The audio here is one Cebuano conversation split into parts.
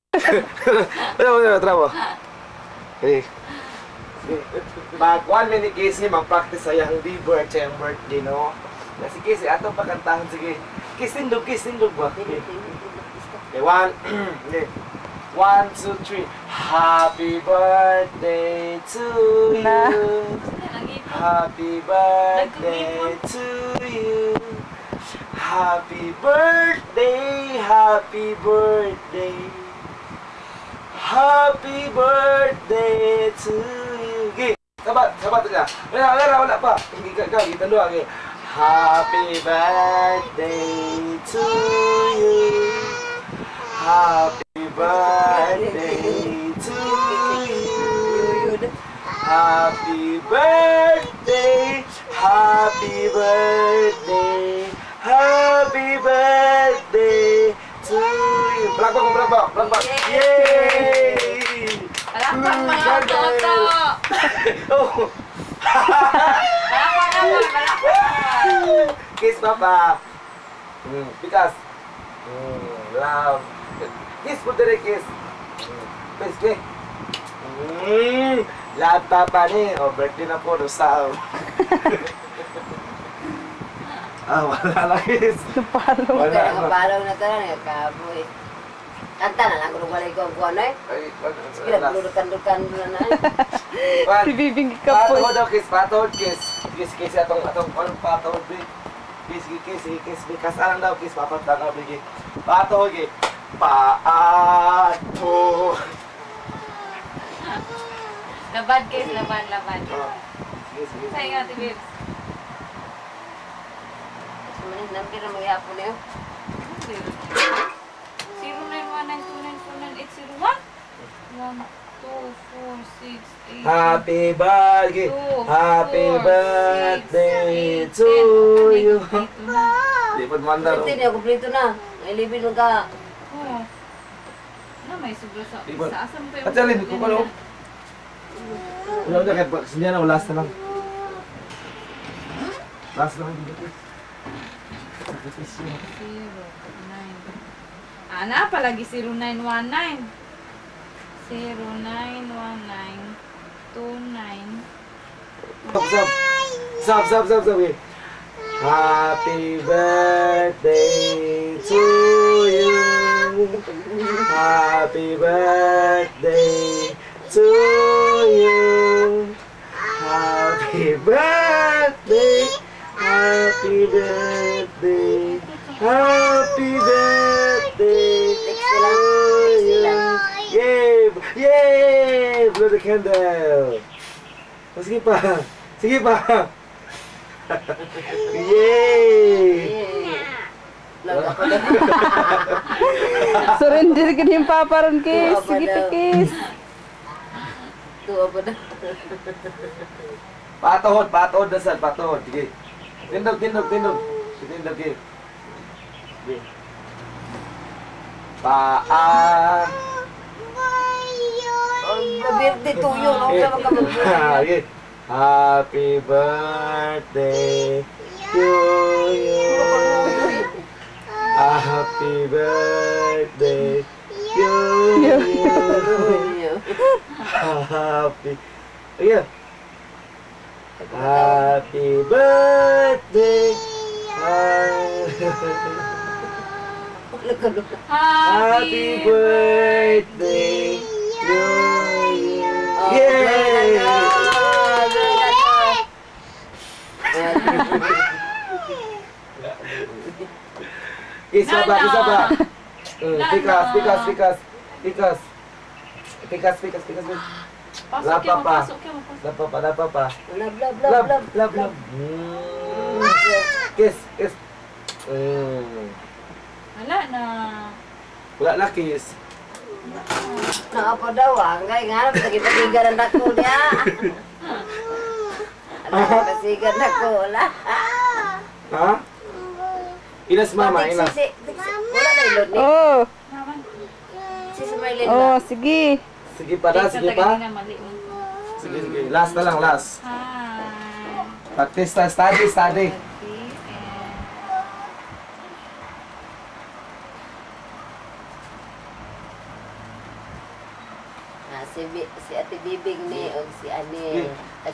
Wala, wala, tara mo. Okay. Mag 1 minute Casey, mag-practice sa iyang birthday, sa iyang birthday, no? Na si Casey, atong pakantahan, sige. Kiss tindog, kiss tindog ba? Okay. Okay, one, okay. One, two, three. Happy birthday to Na. You. Happy birthday to you. Happy birthday, happy birthday. Happy birthday to you. Okay, sabat, sabat na. Wala, wala, wala pa. Hindi ka, ka, kita doon. Okay. Happy birthday to you. Happy birthday to you. Happy birthday, happy birthday, happy birthday to you. Palakpak ko, palakpak, palakpak. Yay! Palakpak mga toto! Oh. Palakpak naman, palakpak naman. Kiss, Papa. Pikas. Love. Kiss po dire, kiss. Kiss, kiss. Love Papa ni. Oh, birthday na po, no, Sam. Ah, wala lang, kiss. Palo. Wala Kaya na. nakapalaw na tanan, nagkaboy. Kanta na lang kung walay ko ang kuwan eh. Ay, wala. Sige lang, dukan-dukan na na. One. Si Bibing kapoy. Patahod daw, kiss. Patahod, kiss. Kiss, kiss. Atong, atong, atong patahod, bi. Kiss, kiss, kiss, kiss, kiss. Kasalan daw, kiss. Papat lang daw, bi. Patahod, kiss. Paatahod. Laban guys, laban, laban. Oh. Sige, sige. Sa'yo nga, Ate Bibs. Kasi manin, number na maghihapon niyo. 0919294981. 1, 2, 4, 6, 8. Happy birthday. 2, Happy 4, birthday 6, 8, to 10. you. Kompleto na. Di pa mandar. Kompleto niya, kompleto na. Ilibin mo ka. Oo. Na, may sobra sa Di ba? sa asa mo pa yung At alin, ko pa, no? Wala na, kahit kasi niya na, last na lang. Last na lang. Sakripisyo. 0, 9. Ana, palagi 0919. 0919 29. Stop, stop. Stop, stop, stop, stop. Okay. Happy birthday to you. Happy birthday to you. Happy birthday. Happy birthday. Happy birthday Text lang. to Text you. lang. Yay! Yay! Blow the candle. Oh, sige pa. Sige pa. Yay! Love ako na. Surrender ka din papa ron, kiss. Sige pa, kiss. Tuwa pa na. Patuhod, patuhod, dasal, patuhod. Sige. Tindog, tindog, tindog. Tindog, sige. Sige. Paa. Oh, birthday to you, no? Sama ka mag Okay. Happy birthday to you. Happy birthday to you. Happy. Ayan. Happy birthday. Happy birthday to you. Yay! Isa pa, isa pa. Pikas, pikas, pikas. Pikas. Pikas, pikas, pikas. Pasok Lapa kayo, pa. pasok kayo, pasok. Lapa pa, lapa pa. Love, love, love, Love, love. Love, love. Kiss, kiss. Wala na. Wala na kiss. Naa pa daw ah. Ngay nga, pagipasigan ang dako niya. Ano, pasigan ako, wala. Ha? Ilas mama, ilas. Wala na ilod ni. Oh, Naman. Si Marlene oh, ba? sige. Sige pa na, sige pa. Mali, oh. Sige, sige. Last na lang, last. Hi. Practice na, study, study. Happy and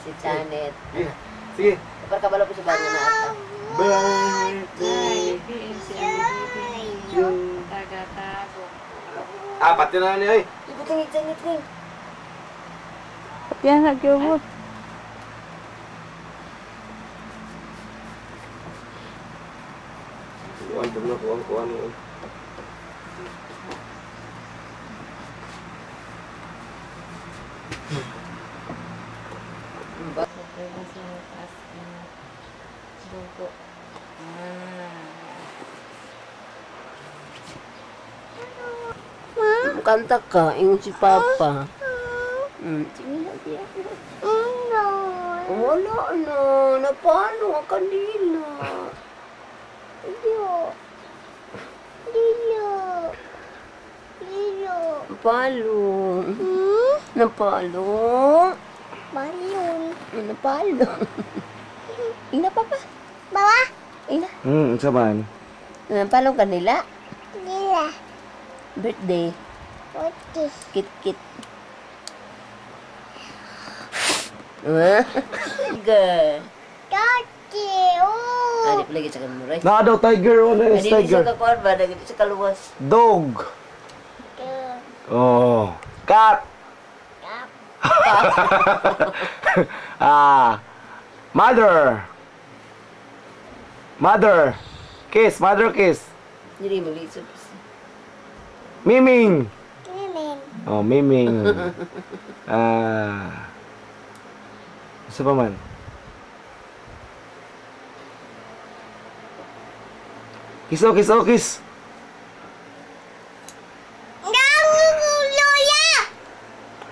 Si Janet. Sige. Sige. Kapag kabalo ko sa bago na ata. Birthday. BMC. Taga-tago. Ah, pati na niya eh. Ibutang ni Janet ni. Yan, nagyubot. Kuan na kuan kuan. Dugo. Kanta ka, ingon si Papa. Sige na siya. Wala na, napalo ang kandila. Napalo. Napalo. Napalo. Ina, Papa. Bawa. Ina. Sa man. Napalo kanila? Birthday. Kit kit. Girl. Ah, di pala sa kamuray. Na daw tiger, wala is Dili siya tiger. kakuan ba? Dili siya kaluwas. Dog. Oh. Cat. Ah. Mother. Mother. Kiss, mother kiss. Dili malisod. Miming. Oh, miming. Ah. Isa pa man. Kiss, oh, kiss, oh, kiss.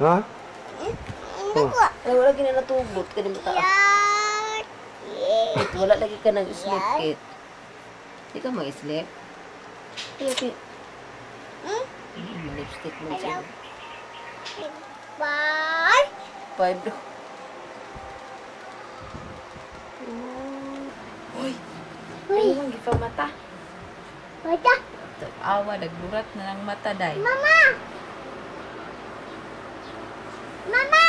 Ha? Oh. Ay, wala gina natugot ka ni mata. Wala lagi ka nag-sleep, Kit. Di ka mag-sleep? Ay, okay. Lipstick mo siya. 5 daw. Uy! Uy! Ano gipa mata? Mata? Awa, nagburat na ng mata, day. Mama! Mama!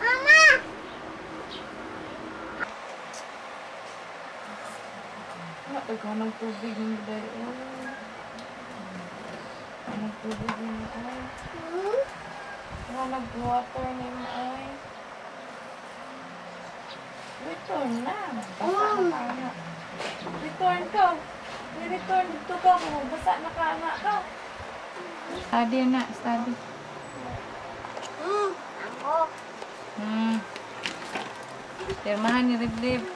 Mama! Ikaw ng tubig mo, day. Anong tubig mo, ay? Wala nag-water ni mo, ay. Return na. Basa na ka na. Return ka. Return dito ka. Kung basa na ka na ka. Study na. Study. Ako. Pirmahan ni Riblib.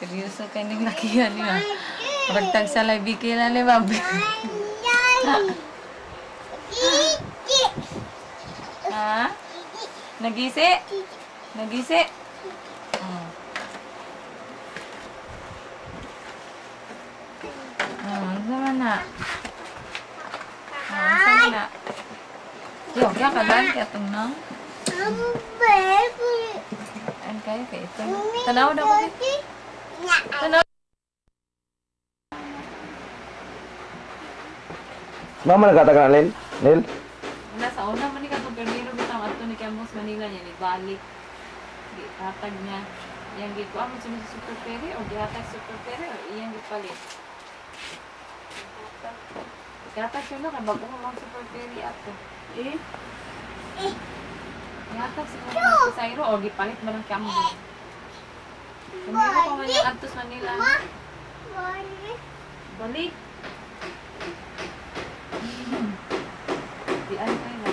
Seryoso ka ning lakihan niya. Pagtag sa labi kila ni Babi. Ha? Nagisi? Nagisi? Ano naman na? Ano naman na? Yo, kaya ka daan kaya itong nang? Ano kaya kaya ito? Tanaw na ko. Tanaw. Mama nagkatagan na, Nil? Nasa una man ni katong permiro bitang adto ni Campos Manila niya ni balik. Gihatag niya. Iyang gikuha mo sa super ferry o gihatag super ferry o iyang gipalit. Gihatag siya no kay bago mo super ferry ato. Eh? Gihatag siguro sa Sairo o gipalit man ang Campos. Permiro pa man niya adto sa Manila. Balik. Di ay kay na.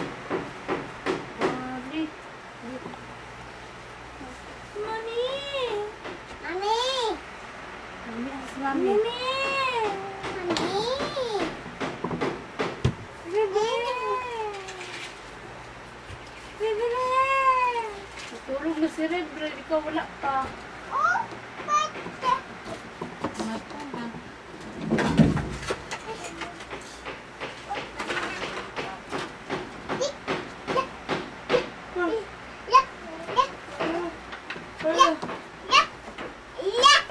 Balik. Mami! Mami! Mami, mami. Mami! Bebe! Bebe! Natulog na si Red, bro. Ikaw wala pa. Oh, bata! Mata na.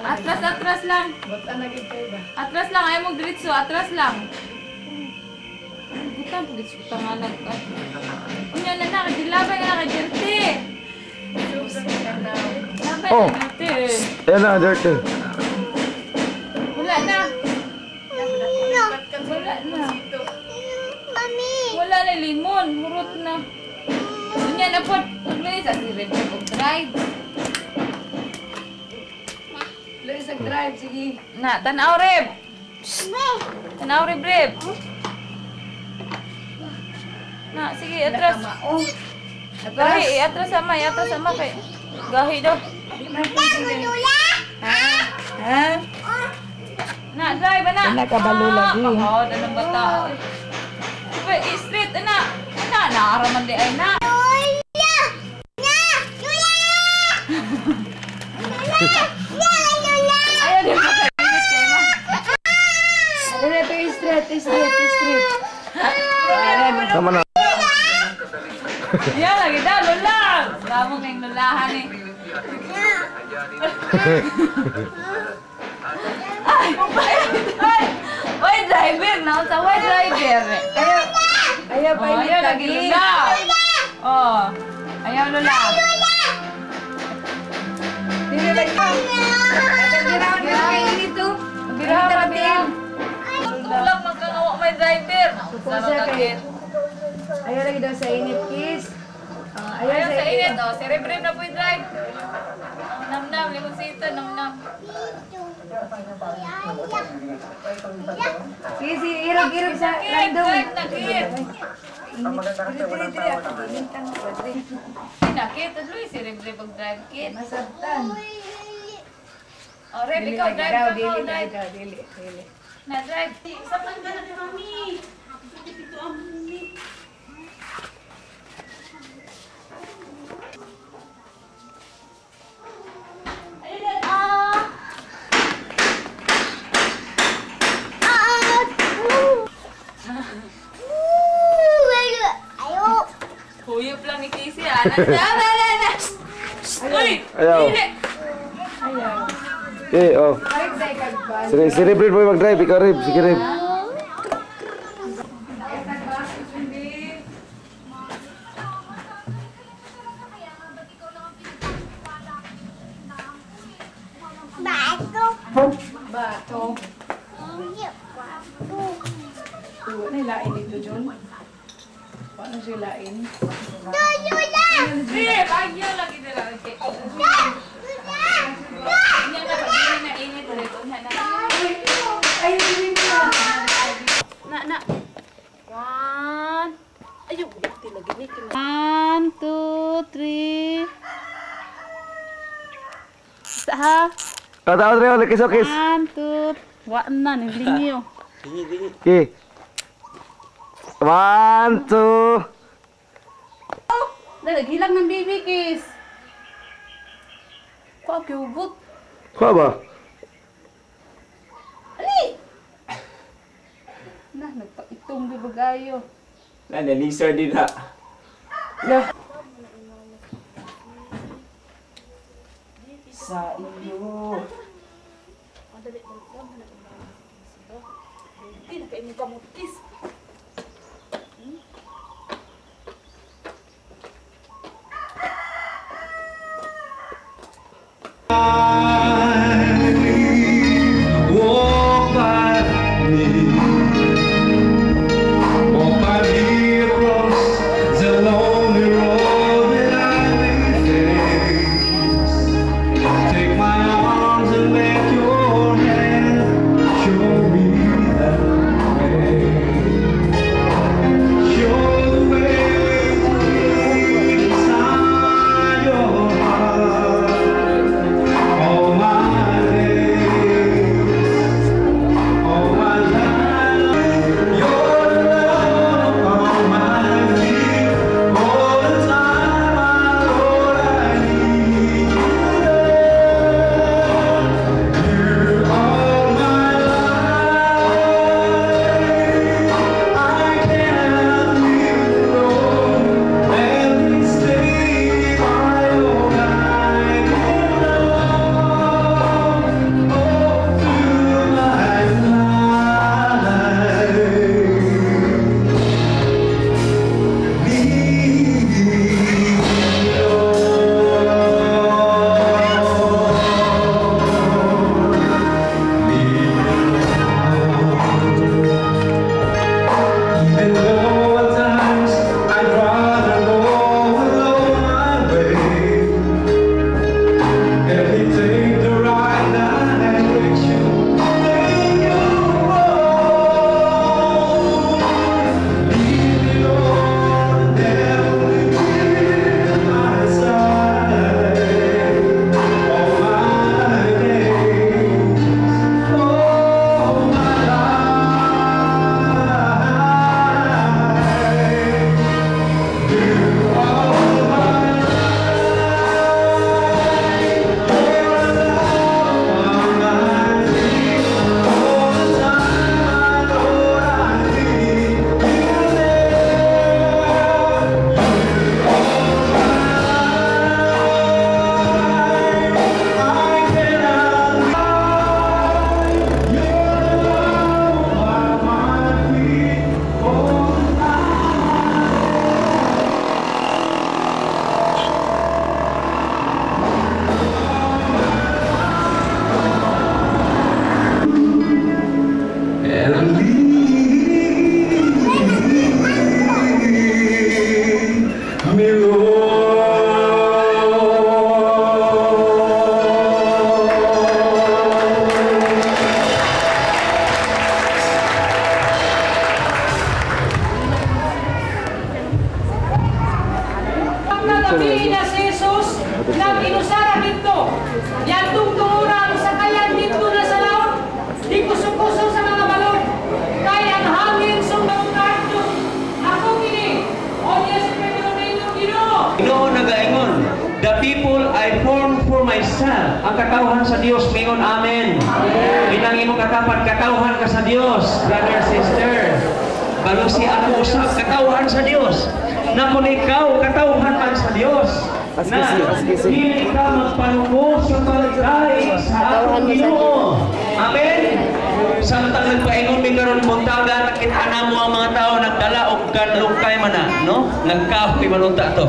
Atras, atras lang. Atras lang. Ayaw mong diretso. Atras lang. Buta Palitan pud sa pangalan ka. Unya na na dilabay na ka dirty. Labay Oh. na dirty. Ayan na, dirty. Wala na. Wala na. Wala na limon, murot na. Unya na pod, ugli sa si Red og drive. Luis, nag-drive, sige. Na, tanaw reb. Tanaw reb reb. Na, sige, atras. Oh. Gahi, atras sama, atras sama kay. Gahi daw. Ha? Ha? Na, drive na. Wala ka balo lagi. Ah, oh, dalang bata. Uy, street na. Na, naaraman di ay na. Ayaw di ba kainit kay ma? Ano na ito, straight, straight, straight. Tama na. Yan lagi daw, lula. Lamo kayong lulahan eh. Ay, ay, ay, driver na sa way driver. Ayaw, ayaw pa Oh, ayaw lagi lula. Oh, ayaw lula. Dili lagi. Girawan ka kay init to. Bira pa bira. Tulak magkangawa may driver. Kusa kay. Ayaw lagi daw sa init, kiss. Ah, ayaw Ayaw sa init, oh. Si Reb Reb na po yung drive. Nam nam, limonsito, nam nam. Sige, sige, irog, irog sa Kit, random. drive na, kit. Init. Dili, dili, dili. Ako, ginintang ko, dili. Kit, tuloy si Reb Reb ang drive, kit. Masabtan. Oh, Reb, Dili ikaw lagi drive daw, ka, dili ikaw lagi drive. daw, dili, dili. Na drive. Huyop lang ni Casey, ah. Na, na, na, na, na. Uy! Ayaw. Dili! Ayaw. Okay, oh. Balik sa ikagban. Si Rib Rib mo mag-drive. Ikaw, Rib. Sige, Rib. Bato. Wala lain dito, John. Wala siya lain. Reb, ayaw lagi dala. Okay. Unya na, pag dili na init, Reb. Unya na. Ay, hindi na. Na, na. One. Ayaw, buti lagi ni. One, two, three. Isa ha. Oh, tao, Rib. Kiss, oh, kiss. One, two, wa na, naglingiyo. Okay. One, two. Naghilang ng baby kiss. Kwa kyugot. Kuha ba? Ali! Na, nagpaitong di bagayo. Na, nalisar din na. Sa iyo. Di na kayo mo kiss. Walk by me, walk by me across the lonely road that I may face. Take my arms and let your hand show me the way. na si Jesus nag-inusara dito. Yantong tungura ang sakayan dito na sa laot. Di kuso-kuso sa mga balon. Kay ang hangin sumbang karto. Ako kini. O yes, Pedro Nino Ginoo. Ginoo nagaingon, "The people I form for myself." Ang katawhan sa Dios mingon amen. Bilang imong katapat, katawhan ka sa Dios, brother, sister. Balusi ako usab katawhan sa Dios. Na kung ikaw katawhan man sa Dios, na dili ka magpanuko sa pagdaig sa Katawhan atong mo sa Ginoo. Amen. Samtang nagpaingon mi karon buntaga, nakita na mo ang mga tao nagdala og ganlukay man na, no? Nagkahoy man unta to.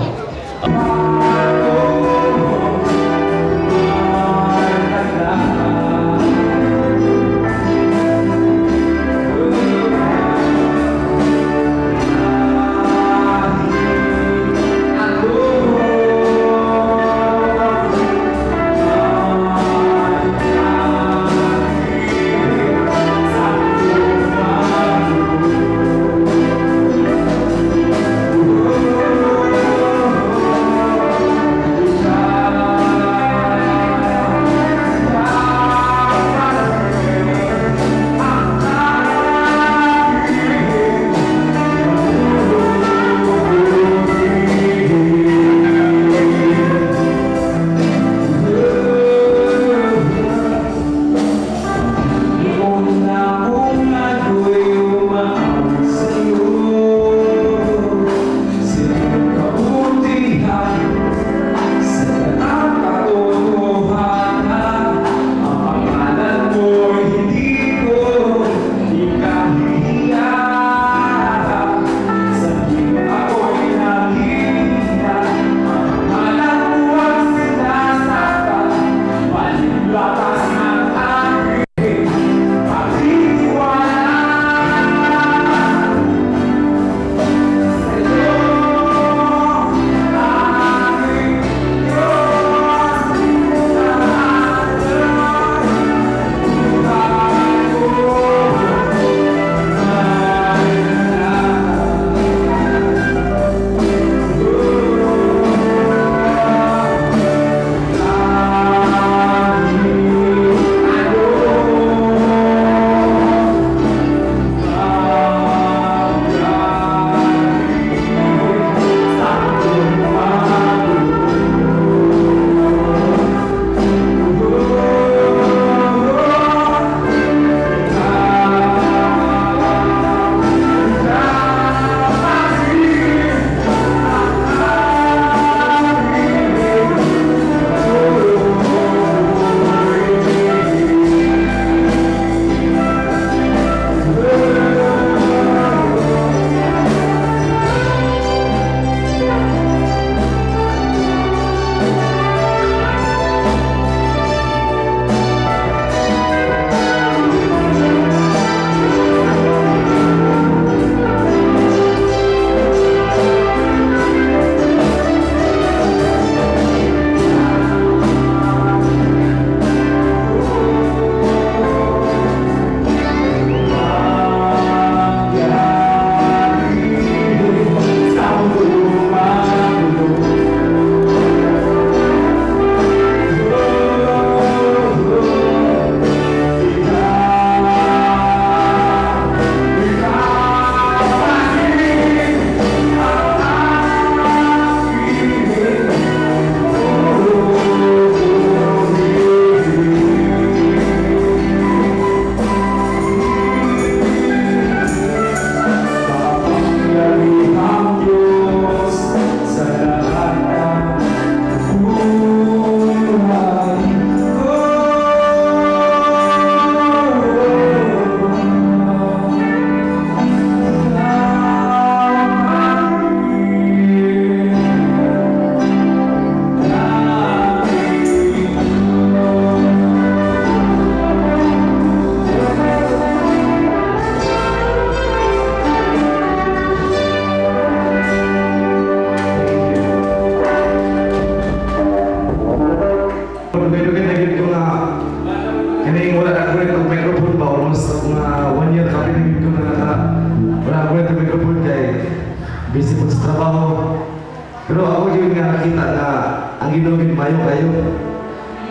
Ginoo gid mayo kayo.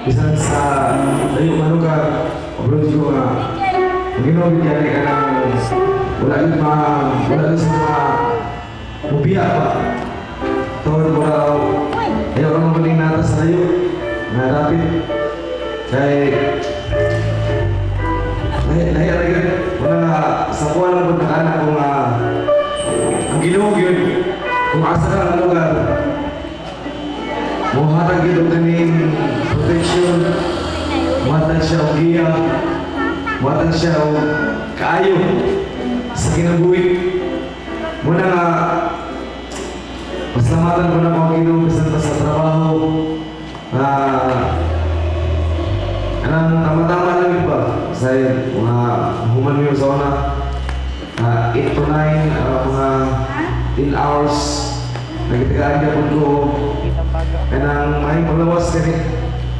Bisan sa layo man lugar, abroad ko nga ang Ginoo gid gani kanang wala gid ma wala gid sa mga mubiya ba. Tawag mo raw ayaw ka magaling nata sa layo nga dapit kay lahi ra gyud wala nga sa kuha lang pud nakaana ko nga ang Ginoo gyud kung asa ka nga lugar mohatag gyud og kaning protection, mohatag siya og giya, mohatag siya og kaayo sa kinabuhi. Muna nga pasalamatan ko na ko ang Ginoo bisan pa sa trabaho nga kanang tama-tama lang yun ba sa mga human mo sa una 8 to 9, mga 10 hours nagitagaan gyapon ko kanang may paglawas kani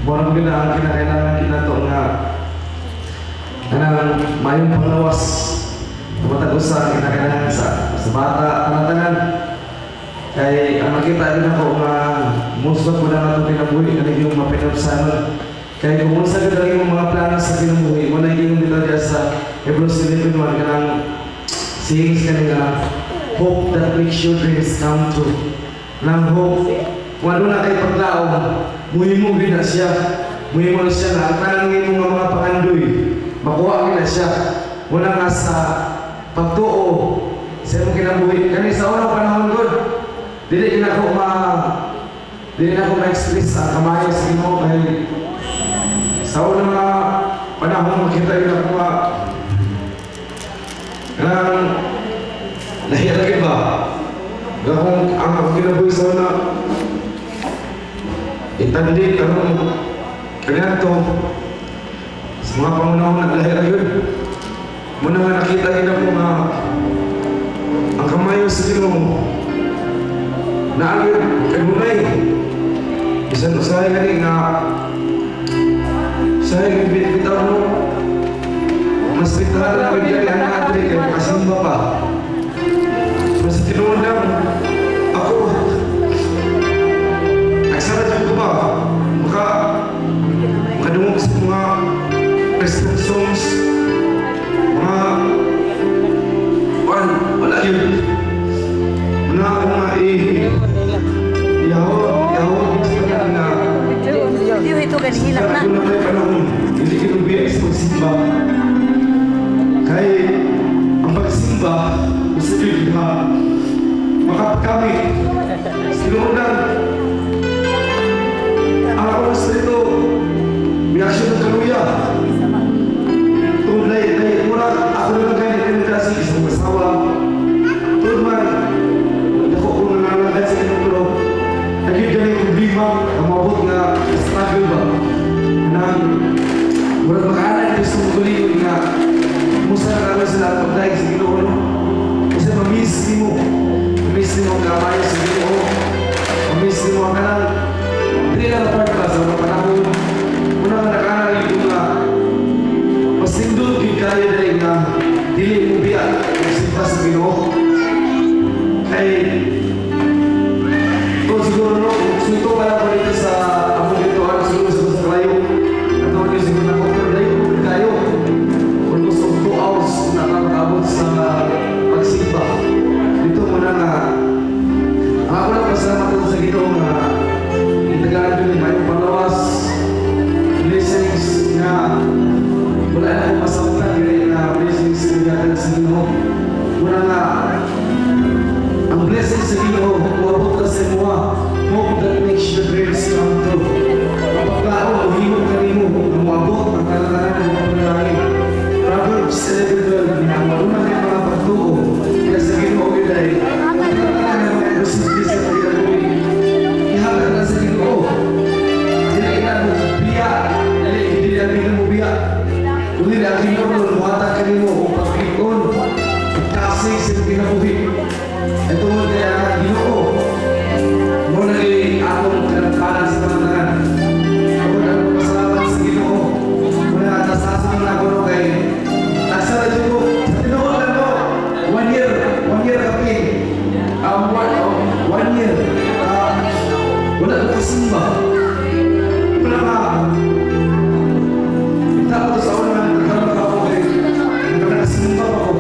murag gyud na ang kinakailangan kinato nga kanang mayong panglawas matag usa ang kinakailangan sa bata tanan-tanan kay ang nakita din ako nga musod ko na atong kinabuhi kani yung mapinabsanon kay kung unsa gyud ang imong mga plano sa kinabuhi mo na yung bitaw diya sa Hebrews 11:1 kanang sayings kanila, hope that makes your dreams come true. Nang hope kung ano na kay paglaom, muhimo gyud na siya, muhimo na siya na ang tanang imong nga mga pangandoy makuha gyud na siya. Muna nga sa pagtuo sa imong kinabuhi kani sa unang panahon gud dili na ako ma-express ang kamayo sa Ginoo kay sa unang mga panahon makita yun ako nga kanang lahi lagi ba nga kung ang akong kinabuhi sa una itandik karon kaniadto sa mga pangunahon naglahi ra yun. Muna nga nakita gid ako nga ang kamayo sa Ginoo naa gyud kanunay bisan usahay gani nga usahay bitaw no mas bitahan na gyud gani ang adri kay makasimba pa. Pero sa tinuod lang ako nagsara jud ko ba makadungog sa mga Christian songs mga wala wala yun. Muna ako nga iyahawag sa kanila. Video ito ganihilak na. Ako na may panahon, hindi kinubiya sa pagsimba. Kay ang pagsimba, gusto yun nga makapagkami. Sinuundan, ang ako sa ito, reaksyon ng kaluya. Tungod lay, lay, mura, ako na lang ganit yung kasi isang asawa. Tungod man, dako ko nangangagat sa inyo pero naging ganit problema, ang mabot nga struggle ba? Nang, murag makaanad yung sa mugulingon nga, musa na kami sila at pagdaig sa Ginoo, no? Kasi mamiss nimo ang kamay sa Ginoo, mamiss nimo ang kanang, dili lang part ba sa mga panahon, muna nga nakaanad yung nga, mas nindot yung kaya dahil nga, dili mo biya, simpa sa Ginoo. Kay, ito siguro no, ito pala ko dito sa among dito, ano siguro sa kalayo. Ato ko siguro na ko, pero layo ko kayo. Almost of 2 hours na nakakabot sa pagsimba. Dito mo na nga, ang ako lang pasalamat sa Ginoo nga, magsimba. Wala nga. Tapos sa una nagkaroon ka ako eh. Nakasimba ako.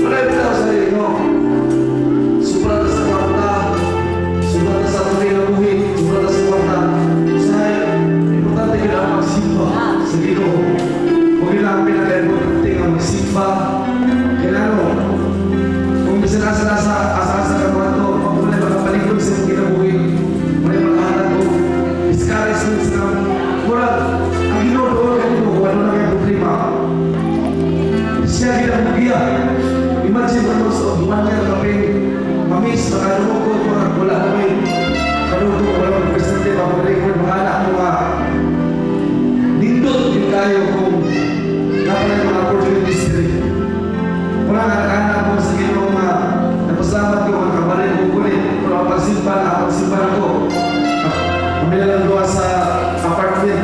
Wala yung sa inyo. Sobra na sa kwarta. Sobra na sa tuloy na buhi. Sobra na sa kwarta. Usahay, importante yun ang magsimba sa Ginoo. Huwag yun ang pinaka-importante nga magsimba. Kailangan kung bisan asa-asa, asa-asa ka mga ito, wala makapalikod sa imong kinabuhi. Wala makahatag og discouragement sa murag ang Ginoo doon kanimo kung ano na kayong problema. Siya ginabugiya. Imagine mo sa 1 year kapin, mamis, makadungog ko, mga wala kami. Kadungog, wala kami presidente, mga mga anak mo nga. Nindot yun tayo kung napalay mga opportunities diri. Wala nga anak ko sa Ginoo nga napasalamat ko ang kabalin ko kulit. Pero ang pagsimpan ko. Kami na lang doon sa apartment.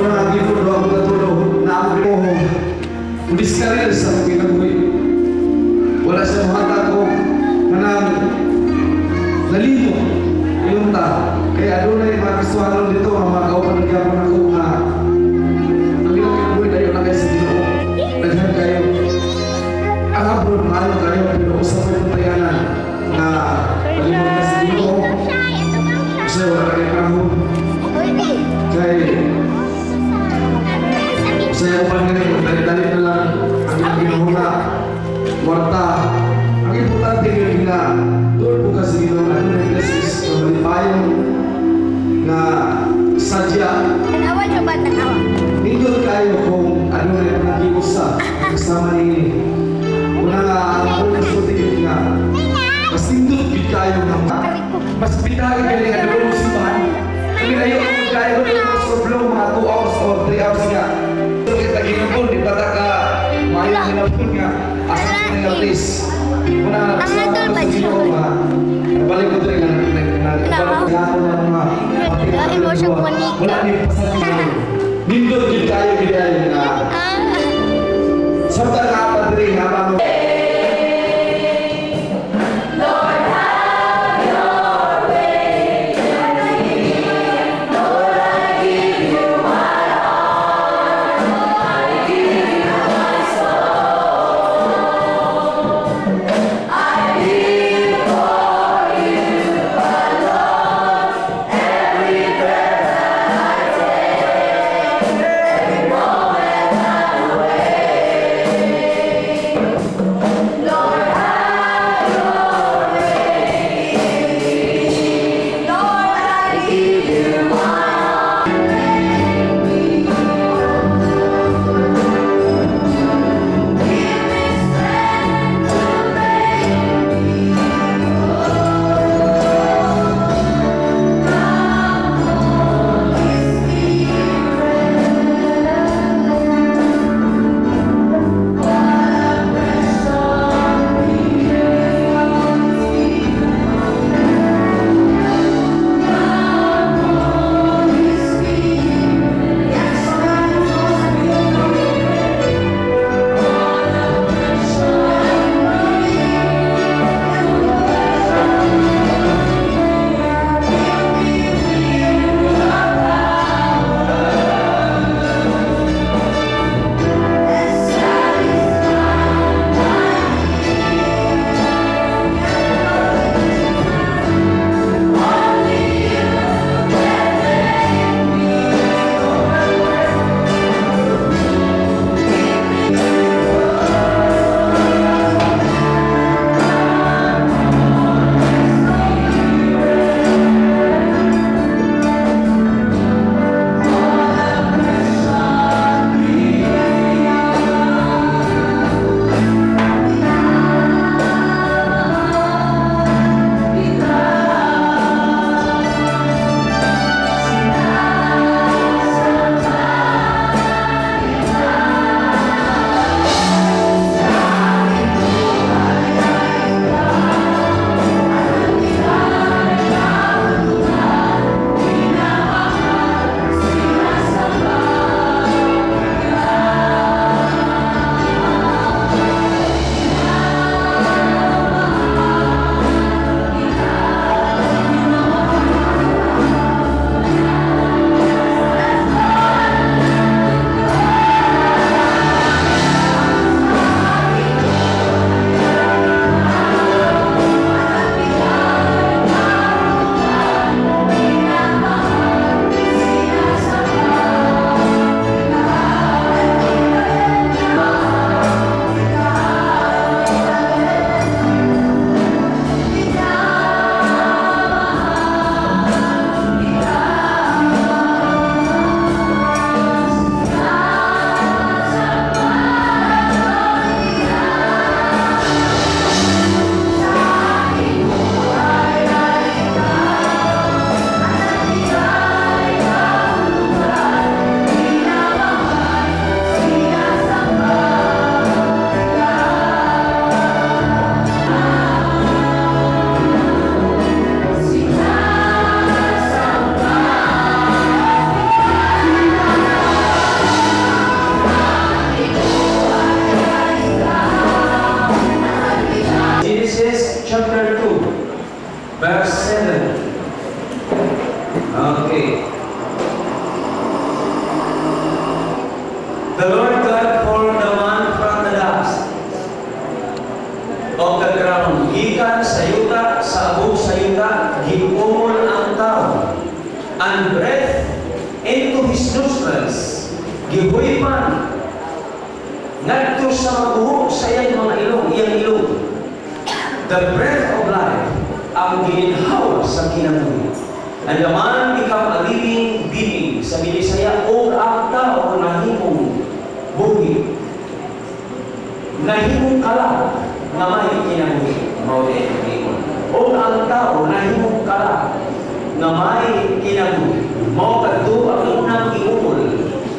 Wala nga Ginoo doon ako natulog na ako Ginoo. Diskaril sa akong kinabuhi. Wala siya muhatag ko kanang nalimo yung ta. Kaya adunay mga Kristohanon dito nga mga kauban gyapon ako nga ang ilang kinabuhi dayon na kay sa Ginoo. Daghan kayo. Ang abroad maayo kayo pero usa pa yung tayanan na nalimot ka sa Ginoo. Kasi wala kayo panahon. Kay saya upan ganito, dali-dali na lang ang ilang ginuhuna, kwarta. Ang importante yun nga, doon po kasi Ginoo na ano yung blessings na malipayon na sadya. Tanawa siya ba? Tanawa. Nindot kayo kung ano na yung nag-iusa kasama ni una nga ang akong kasulti yun nga, mas nindot yun kayo nga mas pinahagi kayo nga doon mo simbahan. Kami na yun, kaya ko doon mo sobrang mga 2 hours or 3 hours nga. Kita ginugol, di ba ka maayong hinapon nga asa ka nga place. Una nga napasalamat ko sa Ginoo nga nabalik ko diri nga wala ni pasalamat. Nindot gyud kayo gid ay nga samtang nga pa diri nga ba Every moment I wait. Gihuypan ngadto sa maguho sa iyang mga ilong, iyang ilong. The breath of life ang gininhawa sa kinabuhi. And the man become a living being. Sa Binisaya, o ang tao nahimong buhi. Nahimong kala nga may kinabuhi. Mao ni ang. O ang tao nahimong kala nga may kinabuhi. Mao kadto ang unang giumol.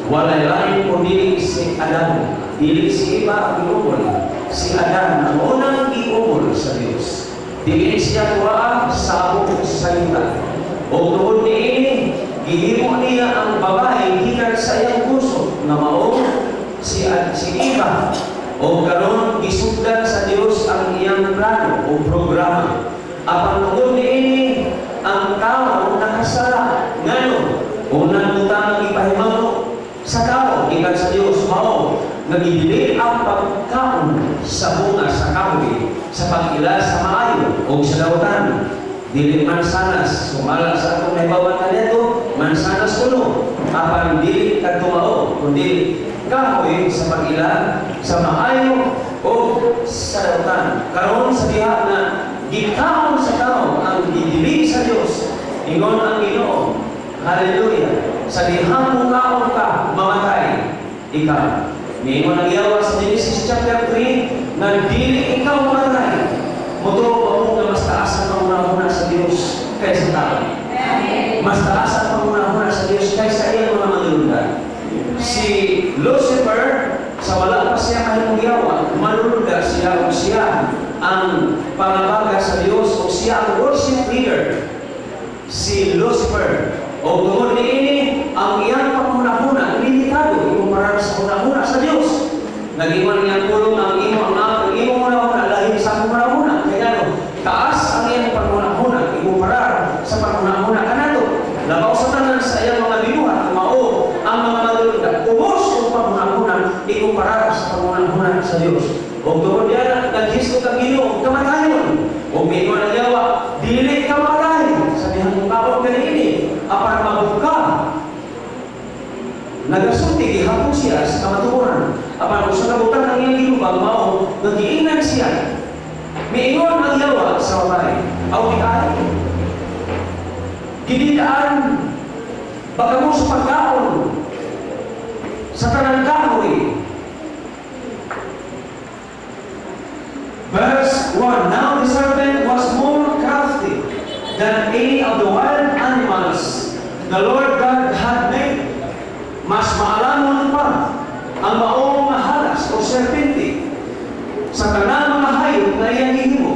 Walay lain kundi si Adan. Dili si Eva ang giumol. Si Adan ang unang giumol sa Dios. Dili siya kuha sa abot sa yuta. O tungod niini, gihimo niya ang babae gikan sa iyang puso nga mao si Eva. O karon gisugdan sa Dios ang iyang plano o programa. Apan tungod niini, ang tao nakasala. Ngano? Unang butang ang ipahimangno sa tao gikan sa Dios mao nga gidili ang pagkaon sa bunga sa kahoy sa pag-ila sa maayo o sa dautan. Dili mansanas, sumala sa atong nahibawan kaniadto, mansanas kuno, apan dili kadto mao, kundi kahoy sa pag-ila sa maayo o sa dautan. Karon sa diha nga gikaon sa tao ang gidili sa Dios, ingon ang Ginoo, hallelujah, sa dihang mukaon ka, mamatay ikaw. Niingon ang Yawa sa Genesis chapter 3 nga dili ikaw mamatay. Motoo ba mo nga mas taas ang pangunahuna sa Dios kaysa tao? Mas taas ang pangunahuna sa Dios kaysa iyang mga manlulundan. Si Lucifer, sa wala pa siya kahimong yawa, manlulunda siya o siya ang pangabaga sa Dios o siya ang worship leader. Si Lucifer. O tungod niini, ang iyang pangunahuna limitado ikumpara sa pangunahuna sa Dios. Nag-ingon ang pulong ang imo ang imong hunahuna lahi sa akong hunahuna. Kaya ano, taas ang iyang panghunahuna ikumpara sa panghunahuna kanato. Labaw sa tanan sa iyang mga binuhat, mao ang mga manlulunda. Ubos ang panghunahuna ikumpara sa panghunahuna sa Dios. O tungod diana, naghisgot ang Ginoo kamatayon. O miingon ang yawa, dili ka mamatay. Sa dihang mukaon ka niini, apan mabuka. Nagasulti gihapon siya sa kamatuoran. Apan usa ka butang ang iyang gilubang mao nga giingnan siya. Miingon ang yawa sa babae, aw di ay gididaan baka mo sa pagkaon sa tanang kahoy. Verse 1, now the serpent was more crafty than any of the wild animals the Lord God had made. Mas maalamon pa ang maong halas o serpente sa tanang mga hayop na iyang gihimo.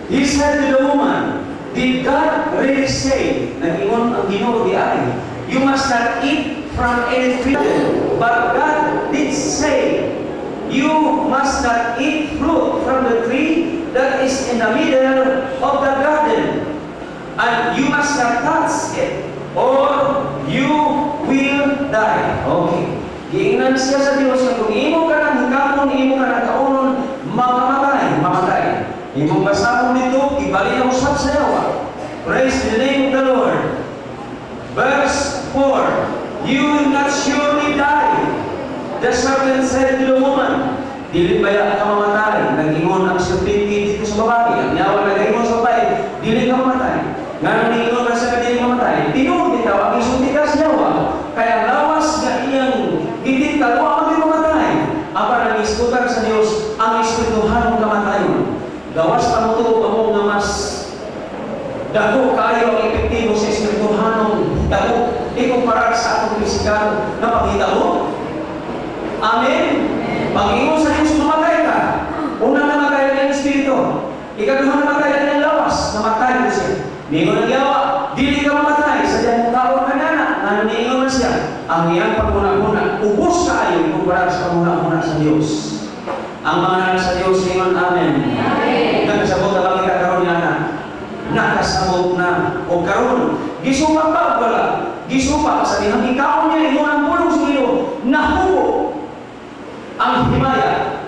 He said to the woman, did God really say, nag-ingon ang Ginoo di ay, you must not eat from any tree? But God did say, you must not eat fruit from the tree that is in the middle of the garden, and you must not touch it, or you will die. Okay. Giingnan siya sa Dios nga kung imo ka nang hikapon, imo ka nang kaunon, mamamatay, mamatay. Imong basahon nito, ibali ang usap sa yawa. Praise the name of the Lord. Verse 4, you will not surely die. The serpent said to the woman, dili baya ka mamatay. Nag-ingon ang serpente dito sa babae. Ang yawa nag-ingon sa babae, dili ka mamatay. Nga nang niingon man sa dili mamatay, tinuod bitaw ang isulti ka sa yawa. Kaya ang lawas nga iyang gitintal, wa man mamatay. Apan ang iskutan sa Dios, ang espirituhanong kamatayon. Gawas pamutuo pa mo nga mas dako kaayo ang epektibo sa espirituhanong dako ikumpara sa atong pisikal na panghitabo. Amen. Pag-ingon sa Diyos, mamatay ka. Una, namatay ang espiritu. Ikaduha, namatay ang lawas. Namatay ko siya. Niingon ang yawa, dili ka mamatay. Sa diyang mukhaon ka na. Ano niingon man siya? Ang iyang panghuna-huna, ubos kaayo ikumpara sa panghuna-huna sa Diyos. Ang mga anak sa Diyos, ingon amen. Nakasabot na lang kita karon nga na. Nakasabot na. O karon, gisupa pa wala. Gisupa sa dihang ikaon niya, ingon ang pulong sa Ginoo, nahubo ang himaya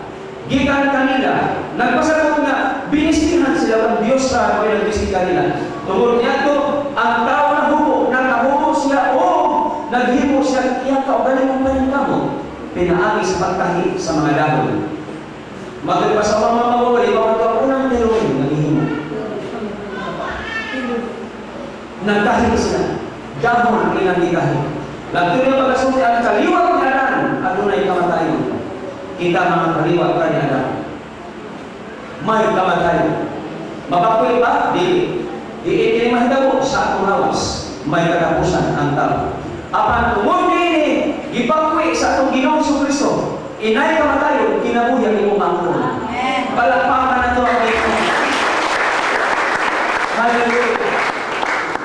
gikan kanila. Nagpasabot nga binisihan sila ang Dios sa kay nagbisi kanila. Tungod niadto ang tao nahubo, nakahubo siya o naghimo siya iyang kaugalingong paningkamot. Pinaagi sa pagtahi sa mga dahon. Magod pa sa mga mabawali, mga ito ang unang tinuloy na gihimo. Nagtahi sila. Dahon ang ilang gitahi. Lagto niya pagkasulti ang kaliwat ni Adan, adunay kamatayon. Kita mga kaliwat ka ni Adan. May kamatayon. Mapakuwi ba? Dili. Di kini mahitabo sa atong lawas. May katapusan ang tao. Apan tungod niini, gipakwi sa atong Ginoong Kristo. Inay kamatayon, kinabuhi ang imong angkon. Palakpakan na ito ang Ginoo. Hallelujah.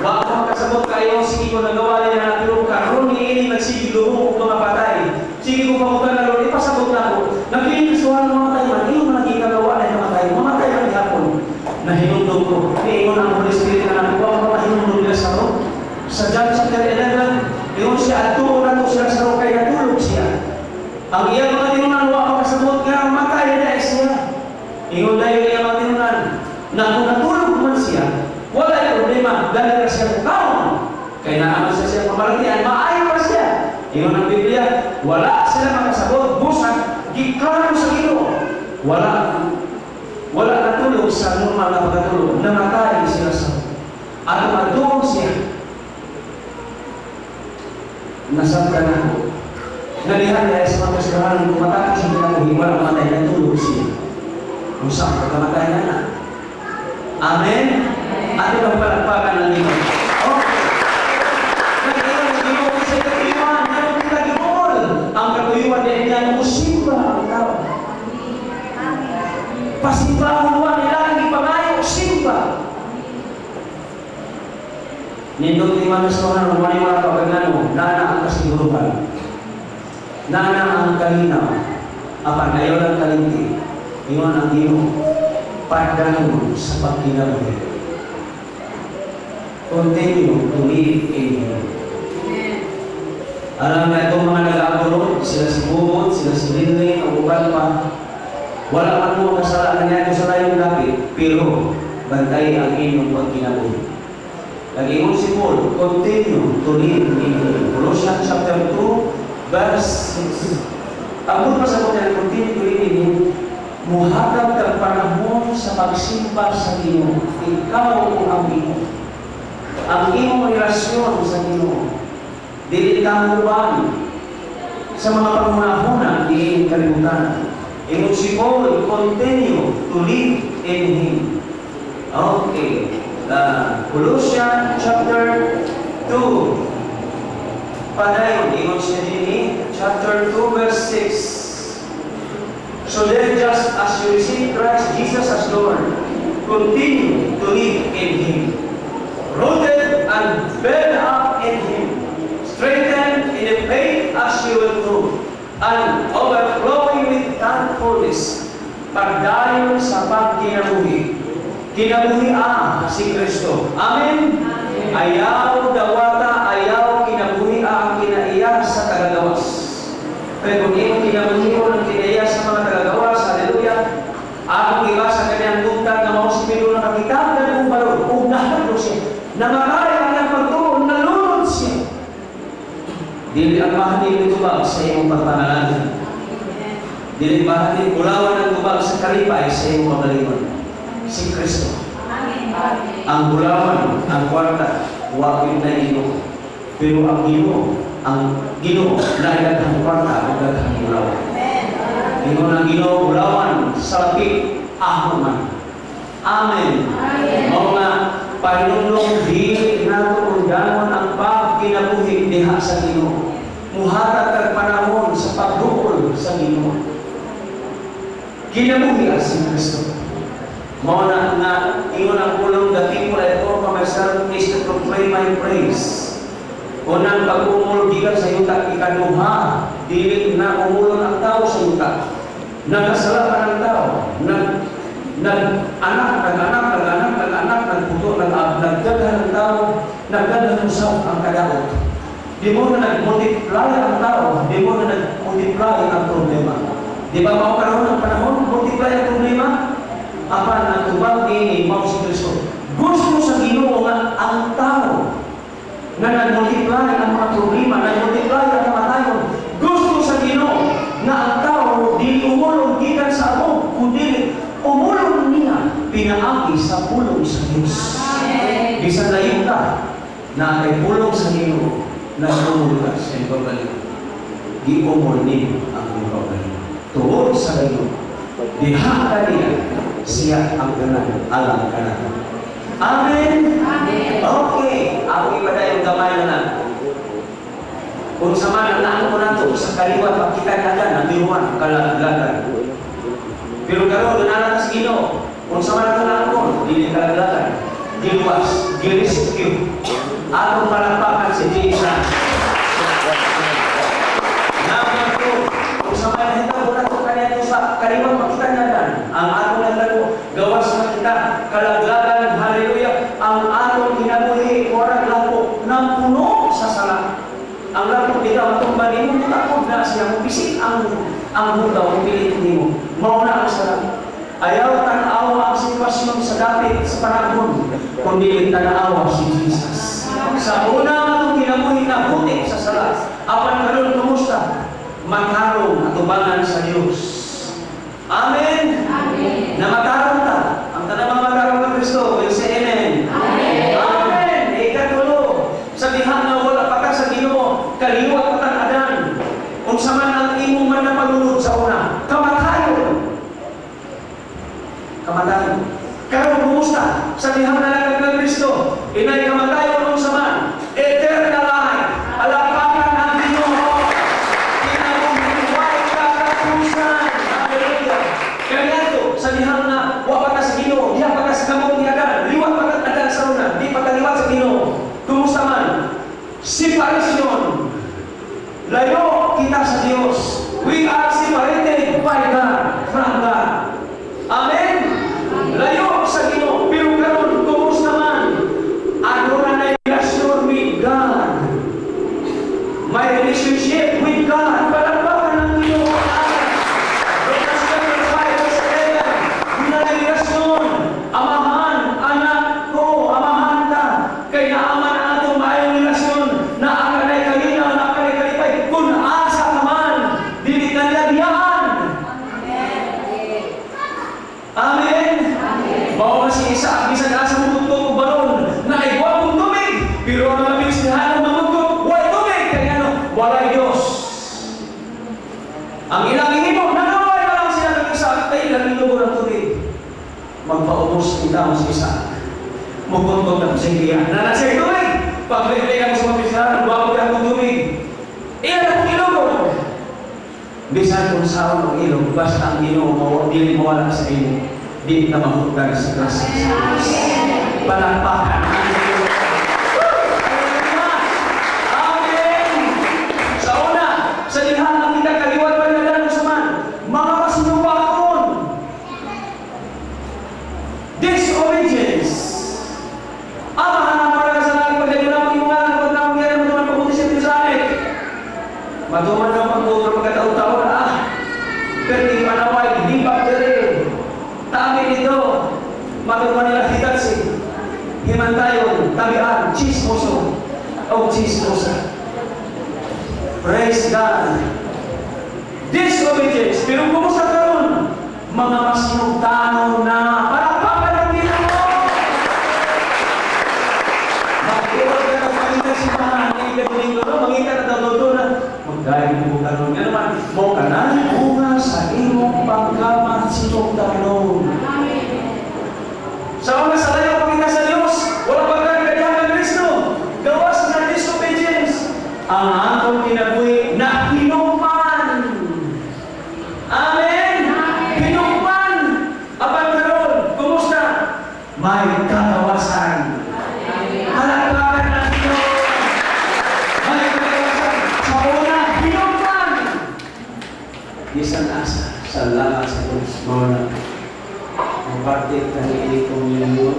Wa ko makasabot kayo, sige ko nagawa niya na pero karon niini nagsigig lumo og mga patay. Sige ko pamutan na Lord, ipasabot na ako. Nagkinikristuhan ng mamatay man, iyo man naging kagawa na mamatay, mamatay man gihapon. Nahinumdum ko, niingon ang Holy Spirit na nakuha ko mahinumdum nila sa ro. Sa John chapter 11, ingon siya, adtuon na to siya sa ro kay natulog siya. Ang iyang mga tinunan, wa makasabot nga matay na siya. Ingon dayon iyang mga tinunan, na kung natulog man siya, wala yung problema, dahil na siya mukaon. Kaya naaman siya siya pamalatian, maayo pa siya. Ingon ang Biblia, wala sila makasabot, busak, giklaro sa Ginoo. Wala natulog sa normal na pagkatulog, namatay sila sa at matuog siya. Nasabta na ako. Nalihan niya sa mga kasalanan, kung matapos ang kinabuhi, wala matay, natulog siya. Kung saan pagkamatay na na. Amen? Ato ang palakpakan ng Ginoo. Okay. Nag-iwan ng Ginoo sa katuyuan, meron kita ginuol. Ang katuyuan niya niya, musimba ang tao. Pasimbahon wa nila ang ipangayo, simba. Nindot ni Manustohan, maniwala ka kagano, nana ang kasiguruhan. Nana ang kalinaw. Apan ayaw lang kalinti. Ingon ang Ginoo, padayon sa pagkinabuhi. Continue to live in Him. Alam na itong mga nag-aabulod, sila si Bubot, sila si Linlin, o uban pa. Wala man mo kasalanan niya sa layong dapit, pero bantay ang inyong pagkinabuhi. Nag-ingon si Paul, continue to live in Him. Colossians chapter 2, verse 6. Ang pa sa kanya, continue to live in Him, muhatag kang panahon sa pagsimba sa Ginoo. Ikaw ang Ginoo. Ang imong relasyon sa Ginoo. Dili ka uban sa mga panghuna-huna diin kalibutan. Ingon si Paul, continue to live in Him. Okay. Colossians chapter 2. Padayon, ingon siya dinhi, chapter 2 verse 6. So then, just as you receive Christ Jesus as Lord, continue to live in Him, rooted and built up in Him, strengthened in the faith as you will do, and overflowing with thankfulness, pagdayon sa pagkinabuhi. Kinabuhi si Kristo. Amen? Amen. Ayaw dawata, ayaw kinabuhi ang kinaiya sa tagagawas. Pero kung iyong kinabuhi ko ng kinaiya sa mga tagagawas, hallelujah, akong iba sa kanyang tugtag na mao si Pedro nakakita ng balon, ug nahadlok siya. Namatay ang kanyang pagtuo, nalunod siya. Dili ang mahalin tubag sa imong pagpangalan. Dili mahalin bulawan ang tubag sa kalipay sa imong kagalingon. Si Kristo. Ang bulawan, ang kwarta, wa gyud na Ginoo. Pero ang Ginoo, naay daghang kwarta ug daghang bulawan. Ingon ang Ginoo, bulawan sa lapit ahon man. Amen. Mao nga pahinumdom dili nato undangon ang pagkinabuhi diha sa Ginoo. Muhatag kag panahon sa pagduol sa Ginoo. Kinabuhi si Kristo. Mao na nga ingon ang pulong, the people I form for myself is to proclaim my praise. Unang pag-umol gikan sa yuta, ikaduha, dili na umulon ang tao sa yuta. Nagkasala ang tao, nag-anak, nag-anak, nag-anak, nag-anak, nagputo, nagdaghan ang tao, nagdaghan usab ang kadaot. Di mo na nag-multiply ang tao, di mo na nag-multiply ang problema. Di ba mao karon ang panahon, multiply ang problema? Apan ang tubag niini mao si Kristo. Gusto sa Ginoo nga ang tao na nag-multiply ang mga problema, nag-multiply ang kamatayon. Gusto sa Ginoo Bisan layo ka, na kay pulong sa Ginoo na umol ka sa iyong kaugalingon. Giumol nimo ang iyong kaugalingon. Tuod sa Ginoo. Diha ka niya, siya ang ganan, alam ka na. Amen? Amen. Okay. Ako ipadayon gamay na lang. Kung sa man ang ko nato sa kaliwa pagkita nagan ang biruan kalaglagan. Pero karon dunala sa Ginoo. Kung sa man ato naangkon, dili kalaglagan. Giluwas, gi-rescue. Atong palakpakan si Jesus. Number 2, kung sa man nahitabo nato kaniadto sa kaliwa pagkita nagan ang atong naglago gawas na kita kalaglagan, hallelujah. Ang atong kinabuhi murag lako nang puno sa sala. Ang lakop bitaw matumba nimo, mutakod na siya, mupisik ang hugaw, mupilit nimo. Mao na ang sala. Ayaw tan-awa ang sitwasyon sa dapit sa panahon, kundi tan-awa si Jesus. Sa una nga itong kinabuhi na buti sa sala, apan karon kumusta? Matarong atubangan sa Dios. Amen? Amen. Na matarong ta. Ang tanang mga matarong ng Kristo, will say amen. Amen. Amen. Ikatulo, sa diha nga wala pa ka sa Ginoo, kaliwat pa kang Adan. Unsa man ang imong man napalunod sa una, kamatayon. Kamatayon. Karon kumusta? Sa dihang nalagag ng Kristo, inay kamatayon unsa man, eternal life. Alapakan ang Ginoo. Kinabuhi katapusan. Hallelujah. Kaniadto sa dihang nga wa pa ka sa Ginoo, diha pa ka sa kamot ni Adan, liwat pa ka Adan sa una, di pa ka liwat sa Ginoo. Kumusta man? Separation. Layo kita sa Dios. We are separated by God, from God. Amen? Layo sa Ginoo. Pero karon kumusta man? Aduna na relasyon with God. My relationship with God. Palakpakan ang Ginoo. Romans chapter 5 verse 11. Na relasyon. Amahan, anak ko, amahan ka. Kay naaman ang atong maayong relasyon. Naa ka na'y kalinaw, naa ka na'y kalipay. Kung asa ka man, dili ka nila biyaan. Amen? Mao si Isaac, bisan asa mugutgot og balon, na ay gwapong tubig, pero ang mga Pilistihano mamuggot, way tubig, kay ano, walay Diyos. Ang ilang ihimo, nanaway na lang sila kay Isaac, kay ilang ilugo ng tubig. Magpaubos kita si Isaac. Mugutgot na sa iya. Nana siya tubig. Paglipay ako sa mga Pilistihano, gwapo ka akong tubig. Ilan akong ilugo. Bisan kung saan ang ilog, basta ang Ginoo mo, dili mawala sa imo, di ka mahutdan sa grasya sa Diyos. Palakpakan ang Ginoo. Amen! Sa una, sa diha ang kita kaliwat panlalan sa man, mga kasinubaon, disobedience. Amahan ang para sa langit, pagdayon ang imong ngalan, pag naong yan, matuman pabuti sa Jerusalem. Matuman ang pagbuto pagkataon-taon, perti panaway, di pa dere. Tami nito, matuman nila hitatsi. Himantayon, tabian, chismoso, o chismosa. Praise God. Disobedience. Pero kumusta karon? Mga masinugtanon na palakpakan ang Ginoo. Mag-iwag ka ng pangita simbahan, hindi ka Domingo, no? Mangita na daw doon na magdahil mo karon. Nga naman, mo ka na bunga sa imong pagkamasinugtanon. Sa una sa layo pangita sa Diyos, wala pagkakadihan ng Kristo. Gawas na disobedience. Ang atong kinabuhi na hinukman. Amen? Hinukman. Apan karon, kumusta? May kagawasan. Palakpakan ang Ginoo. May kagawasan. Sa una, hinukman. Bisan asa, salamat sa Diyos. Mao na. Ang parte kaniini communion,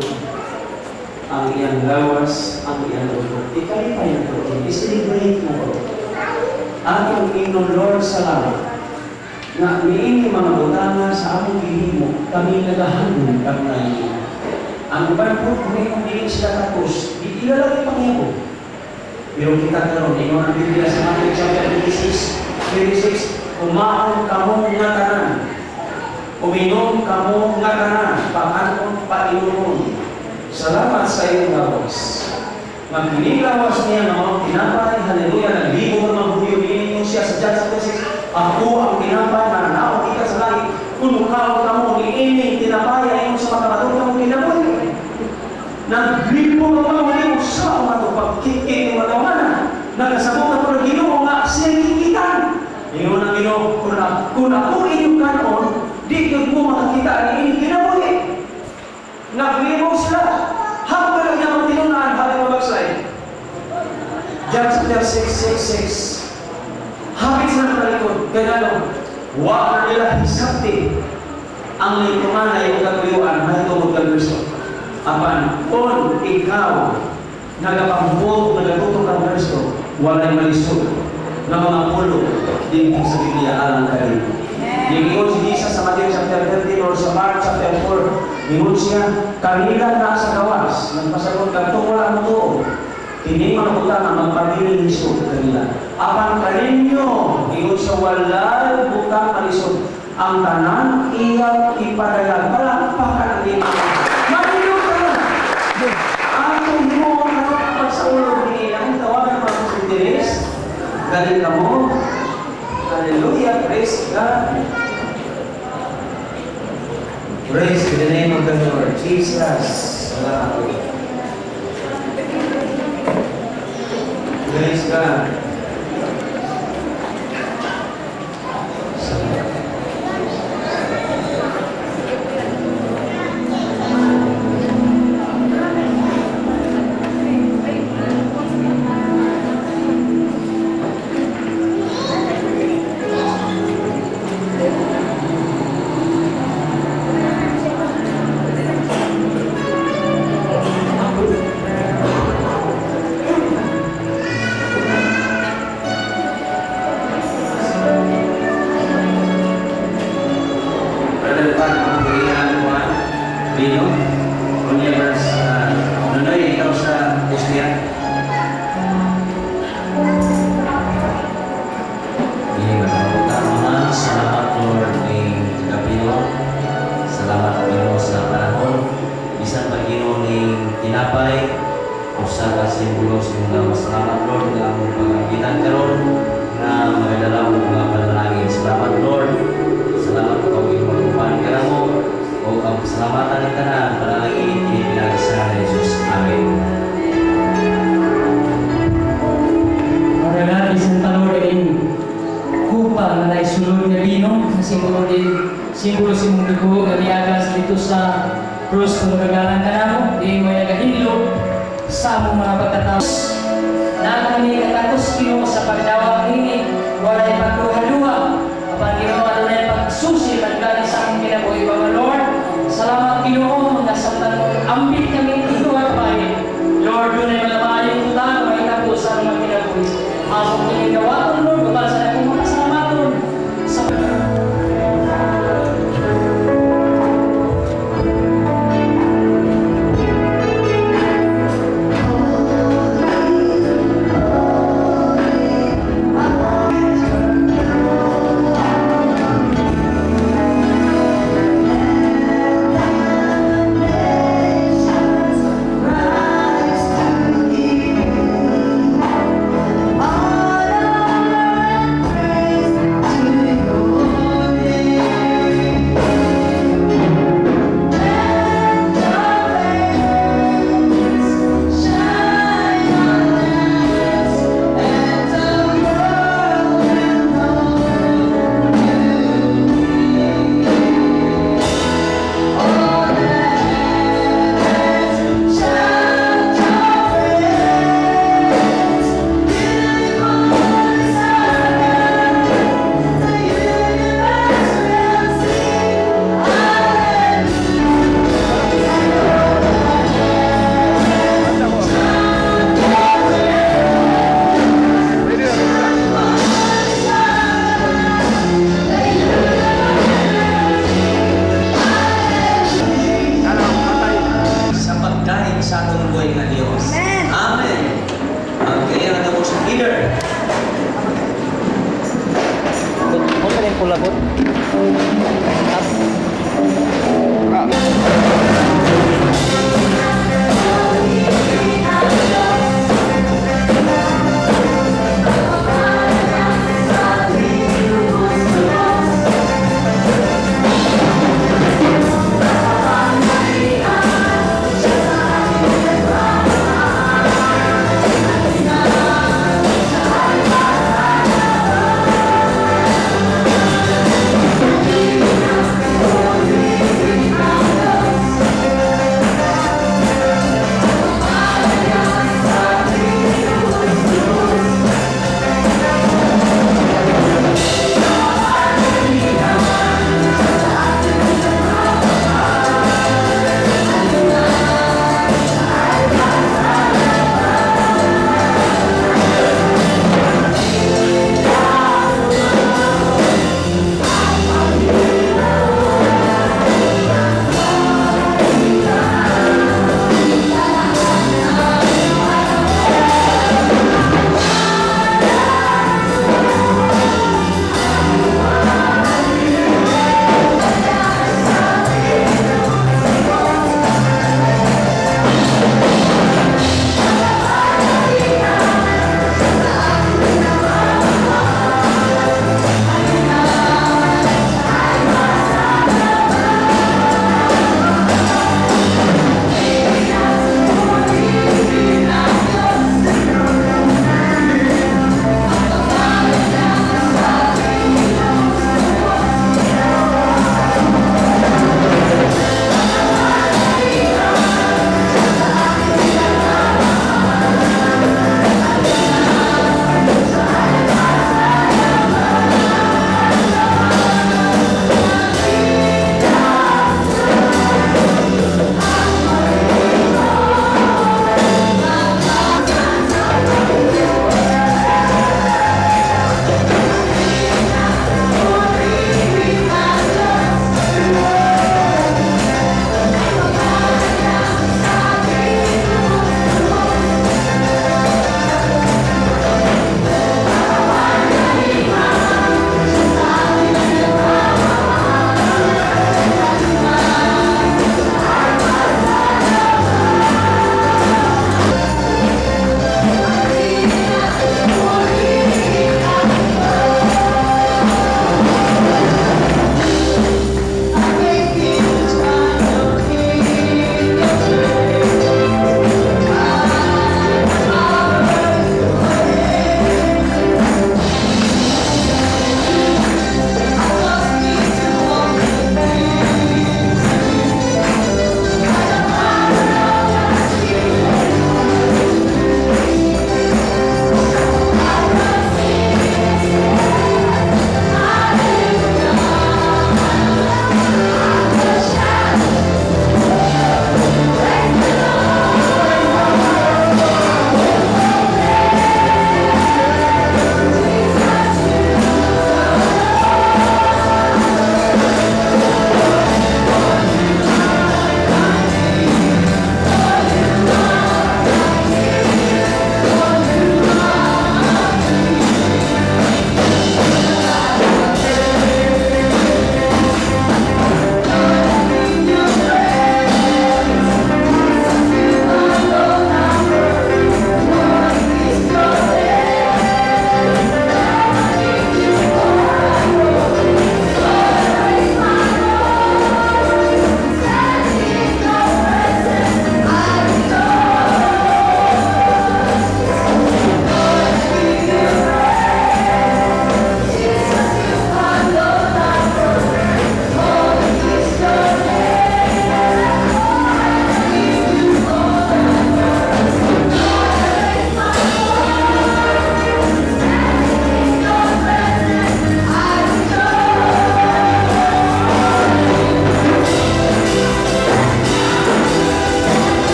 ang iyang lawas, ang iyang dugo. Ikalipay na ito. I-celebrate na ito. Atong ingnon, Lord, salamat. Nga niini mga butanga sa among gihimo, kami nagahandom kami. Ang uban po, kung may dili sila tapos, di ila lang ipangyabo. Pero kita karon, ingon ang Biblia sa Matthew chapter 26, kumaon kamo nga tanan. Uminom kamo nga tanan, pakanon painunon. Salamat sa iyong lawas. Magkinilawas niya ng mga tinapay, haleluya, naglibo ng mga Hudyo, nininyo siya sa John chapter 6, ako ang tinapay, mananaw kita sa langit, kung mukhaw ka mo, niining tinapay, ayon sa makabatong ka mo kinabuhi. Naglibo ng mga Hudyo sa mga pagkikit ng mga tawanan, nagkasabot na po ng Ginoo nga siya kikitan. Ingon ang Ginoo, kung ako inyong kanon, di ko makakita ang inyong kinabuhi. Naglibo sila. Hanggang niya ang tinunaan, habang mabagsay. John chapter 6, 6, 6. Hapit sila ng talikod, kaya wa na nila hisabti ang lingkungan na iyong katuyuan, mahitungod kang Kristo. Apan, kung ikaw nagapambuot, nagatutok kang Kristo, walay malisod na mga pulo din sa Biblia alang kayo. Ningon si Jesus sa Matthew chapter 13 or sa Mark chapter 4, ningon siya, kanila na sa gawas, nagpasagot ka, wala mo to. Kini mga butang ang magpabiling lisod kanila. Apan kaninyo, ningon siya, walay butang malisod. Ang tanan iyang ipadayag. Palakpakan ang iyang. Malilog ka na! Ang himuon na pagsaulog ni iyang tawagan mga kusintiris. Galing ka mo. Hallelujah, praise God. Praise to the name of the Lord, Jesus. Salamat. Praise God. Salamat. Simbolo si mong dugo nga niagas dito sa krus kung nagagalang ka namo, di mo nagahilo sa among mga pagkatao. Na kami katakos Ginoo sa pagdawag nini, walay pagduha-duha, apan Ginoo adunay pagsusi tanggali sa among kinabuhi mga Lord. Salamat Ginoo nga samtang ambit kami duha ka bahin. Lord, dunay mga maayong butang mahitabo sa among mga kinabuhi. Among kinigawaton Lord, bukal sa akong mga kasalamaton sa sa atong buhay nga Dios. Amen. Okay, ang atong worship leader. Kung saan yung pulabot? Ah.